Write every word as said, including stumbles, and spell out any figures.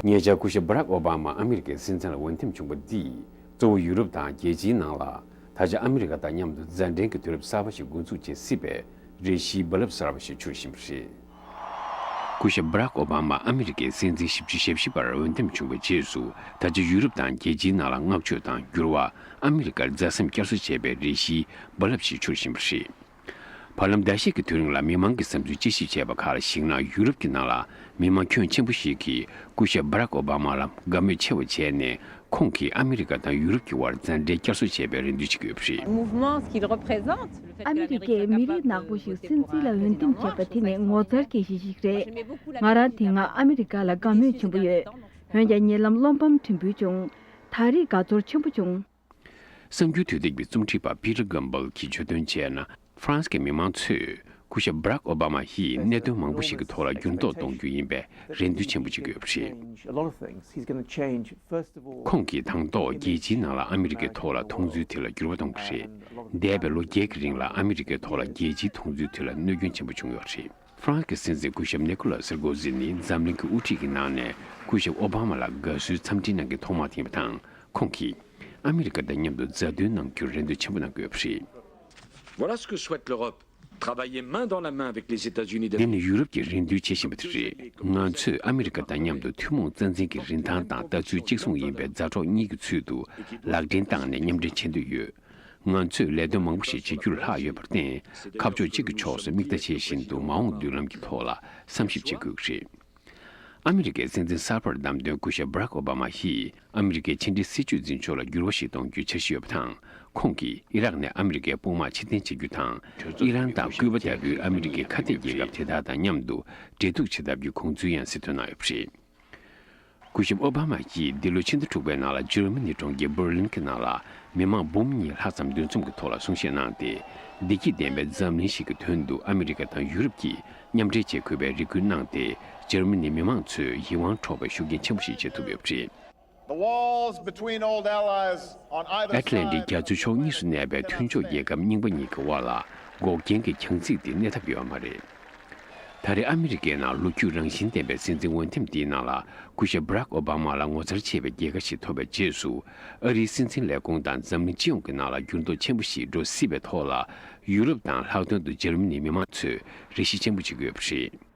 ཉེ་ཆར་སྐུ་ཞབས་བྷ་རག་ཨོ་བྷ་མ་ཨ་མི་རི་ཀའི་སྲིད་འཛིན་ལ་འོས་འདེམས་བྱུང་བ་འདིས་གཙོ་བོ་ཡུ་རོབ་དང་རྒྱལ་སྤྱིའི་ནང་ལ་ད་ཆ་ཨ་མི་རི་ཀ་དང་མཉམ་དུ་མཛའ་འབྲེལ་གྱི་དུས་རབས་གསར་པ་ཞིག་འགོ་འཛུགས་བྱེད་སྲིད་པའི་རེ་ཞིག་རྦ་རླབས་གསར་པ་ཞིག་འཕྱུར་བཞིན་པ་རེད། སྐུ་ཞབས་བྷ་རག་ཨོ་བྷ་མ་ཨ་མི་རི་ཀའི་སྲིད་འཛིན་བཞི་བཅུ་ཞེ་བཞི་པར་འོས་འདེམས་བྱུང་བའི་རྗེས་སུ་ད་ཆ་ཡུ་རོབ་དང་རྒྱལ་སྤྱིའི་ནང་ལ་བསྔགས་བརྗོད་དང་འགྱུར་བ། ཨ་མི་རི་ཀར་མཛའ་སེམས་བསྐྱར་གསོ་བྱས་པའི་རེ་ཞིག་རྦ་རླབས་ཤིག་འཕྱུར་བཞིན་པ་རེད། བར་ལམ་ཟླ་ཤས་ཀྱི་དུས་རིང་ལ་མི་མང་གི་བསམ་ཚུལ་དཔྱད་ཞིབ་བྱས་པ་ཁག་ལ་གཞིགས་ན། ཡུ་རོབ་ཀྱི་ནང་ལ་མི་མང་ཁྱོན་ཆེན་པོ་ཞིག་གིས་སྐུ་ཞབས་བྷ་རག་ཨོ་བྷ་མ་ལ་དགའ་མོས་ཆེ་བ་བྱས་ནས། ཁོང་གིས་ཨ་མི་རི་ཀ་དང་ཡུ་རོབ་ཀྱི་དབར་མཛའ་འབྲེལ་བསྐྱར་གསོ་བྱས་པའི་རེ་འདུན་བྱེད་ཀྱི་ཡོད་པ་རེད། Mouvement, ce qu'il représente, le fait que ཨ་མི་རི་ཀས་མི་རིགས་ནག་པོ་ཞིག་སྲིད་འཛིན་ལ་འོས་འདེམས་བྱས་པ་དེ་ནི་ངོ་མཚར་སྐྱེ་གཞི་ཞིག་རེད། ང་རང་དེ་སྔ་ཨ་མི་རི་ཀ་ལ་དགའ་མོས་ཆེན་པོ་ཡོད། འོན་ཀྱང་ཉེ་ལམ་བློ་ཕམ་ཕྲན་བུ་བྱུང་། ད་རེས་དགའ་ཚོར་ཆེན་པོ་བྱུང་། གསར་འགྱུར་དུས་དེབ་ཀྱི་རྩོམ་སྒྲིག་པ་པི་ཏར་གྷམ་བྷལ་གྱིས་བརྗོད་དོན་བྱས་ན། ཧྥ་རན་སི་གི་མི་མང་ཚོས་སྐུ་ཞབས་བྷ་རག་ཨོ་བྷ་མ་ཡིས་གནད་དོན་མང་པོ་ཞིག་གི་ཐོག་ལ་འགྱུར་ལྡོག་གཏོང་རྒྱུ་ཡིན་པའི་རེ་འདུན་ཆེན་པོ་བྱེད་ཀྱི་ཡོད་པ་རེད། A lot of things. He's going to change, first of all. ཁོང་གིས་དང་ཐོག་རྒྱལ་སྤྱིའི་ནང་ལ་ཨ་མི་རི་ཀའི་ཐོག་ལ་མཐོང་ཚུལ་དེ་ལ་འགྱུར་བ་གཏོང་གི་རེད། འདས་པའི་ལོ་བརྒྱད་ཀྱི་རིང་ལ་ཨ་མི་རི་ཀའི་ཐོག་ལ་རྒྱལ་སྤྱིའི་མཐོང་ཚུལ་དེ་ལ་གནོད་སྐྱོན་ཆེན་པོ་བྱུང་ཡོད་པ་རེད། ཧྥ་རན་སི་གི་སྲིད་འཛིན་སྐུ་ཞབས་ནི་ཀོ་ལ་སར་ཀོ་ཟི་ནི་འཛམ་གླིང་གི་དབུ་ཁྲིད་ཀྱི་ནང་ནས་སྐུ་ཞབས་ཨོ་བྷ་མ་ལ་དགའ་བསུའི་འཚམས་འདྲིའི་གནང་མཁན་ཐོག་མ་དེ་ཡིན་པ་དང་། ཁོང་གིས་ཨ་མི་རི་ཀ་དང་མཉམ་དུ་མཛའ་མཐུན་གནང་རྒྱུར་རེ་འདུན་ཆེན་པོ་གནང་གི་ཡོད་པ་རེད། Voilà ce que souhaite l'Europe. Travailler main dans la main avec les États-Unis d'Amérique. འདི་ནི་ཡུ་རོབ་ཀྱིས་རེ་འདུན་བྱེད་བཞིན་པ་དེ་རེད། ང་ཚོས་ཨ་མི་རི་ཀ་དང་མཉམ་དུ་ཐུན་མོང་རྩ་འཛིན་གྱི་རིན་ཐང་དང་ལྟ་ཚུལ་གཅིག་མཚུངས་ཡིན་པའི་མཛའ་གྲོགས་གཉིས་ཀྱི་ཚུལ་དུ་ལག་འབྲེལ་བཏང་ནས་མཉམ་འབྲེལ་བྱེད་འདོད་ཡོད། ང་ཚོས་ལས་དོན་མང་པོ་ཞིག་བྱེད་རྒྱུར་ལྷག་ཡོད་པར་བརྟེན། ཁ་ཕྱོགས་གཅིག་གི་ཕྱོགས་སུ་མིག་ལྟ་བྱེད་བཞིན་དུ་མ་འོངས་མདུན་ལམ་གྱི་ཐོག་ལ་བསམ་ཞིབ་བྱེད་དགོས་ཀྱི་རེད། ཨ་མི་རི་ཀའི་སྲིད་འཛིན་གསར་པར་བདམས་དོན་སྐུ་ཞབས་བྷ་རག་ཨོ་བྷ་མ་ཡིས་ཨ་མི་རི་ཀའི་ཕྱི་འབྲེལ་སྲིད་ཇུས་འཛིན་ཕྱོགས་ལ་འགྱུར་བ་ཞིག་གཏོང་རྒྱུའི་འཆར་གཞི་ཡོད་པ་དང་། ཁོང་གིས་ཨི་རག་ནས་ཨ་མི་རི་ཀའི་དཔུང་དམག་ཕྱིར་འཐེན་བྱེད་རྒྱུ་དང་། ཨི་རན་དང་ཀུའུ་པ་ལྟ་བུའི་ཨ་མི་རི་ཀའི་ཁ་གཏད་རྒྱལ་ཁབ་དེ་དག་དང་མཉམ་དུ་འབྲེལ་གཏུག་བྱེད་ཐབས་ཀྱི་དགོངས་ཚུལ་ཡང་གསལ་སྟོན་གནང་ཡོད་པ་རེད། སྐུ་ཞབས་ཨོ་བྷ་མ་ཡིས་འདི་ལོའི་ཕྱི་ཟླ་དྲུག་པའི་ནང་ལ་འཇར་མ་ནི་གྲོང་ཁྱེར་འབར་ལིན་གྱི་ནང་ལ་མི་མང་འབུམ་གཉིས་ལྷག་ཙམ་འདུ་འཛོམས་ཀྱི་ཐོག་ལ་གསུང་བཤད་གནང་སྟེ། བདེ་སྐྱིད་ལྡན་པའི་འཛམ་གླིང་ཞིག་གི་དོན་དུ་ཨ་མི་རི་ཀ་དང་ཡུ་རོབ་ཀྱིས་མཉམ་འབྲེལ་བྱེད་དགོས་པའི་རེ་སྐུལ་གནང་སྟེ། འཇར་མ་ནི་མི་མང་ཚོས་ཡིད་དབང་འཕྲོག་པའི་ཤུགས་རྐྱེན་ཆེན་པོ་ཞིག་བྱེད་ཐུབ་ཡོད་པ་རེད། The walls between old allies on either side. ཨེཊ་ལན་ཊིག་རྒྱ་མཚོའི་ཕྱོགས་གཉིས་སུ་གནས་པའི་མཐུན་ཕྱོགས་རྒྱལ་ཁབ་རྙིང་པ་གཉིས་ཀྱི་དབར་ལ་འགོག་རྐྱེན་གྱི་གྱང་ཚིགས་དེ་གནས་ཐབས་ཡོད་མ་རེད། ད་རེས་ཨ་མི་རི་ཀའི་ནང་ལོ་རྒྱུས་རང་བཞིན་ལྡན་པའི་སྲིད་འཛིན་འོས་འདེམས་འདིའི་ནང་ལ། སྐུ་ཞབས་བྷ་རག་ཨོ་བྷ་མ་ལ་ངོ་མཚར་ཆེ་བའི་རྒྱལ་ཁ་ཞིག་ཐོབ་པའི་རྗེས་སུ། ཨ་རིའི་སྲིད་འཛིན་ལས་ཁུངས་དང་འཛམ་གླིང་སྤྱི་ཡོངས་ཀྱི་ནང་ལ་འགྱུར་ལྡོག་ཆེན་པོ་ཞིག་འགྲོ་སྲིད་པའི་ཐོག་ལ། ཡུ་རོབ་དང་ལྷག་དོན་དུ་འཇར་མ་ནིའི་མི་མང་ཚོས་རེ་ཞིག་ཆེན་པོ་བྱེད་ཀྱི་ཡོད་པ་རེད།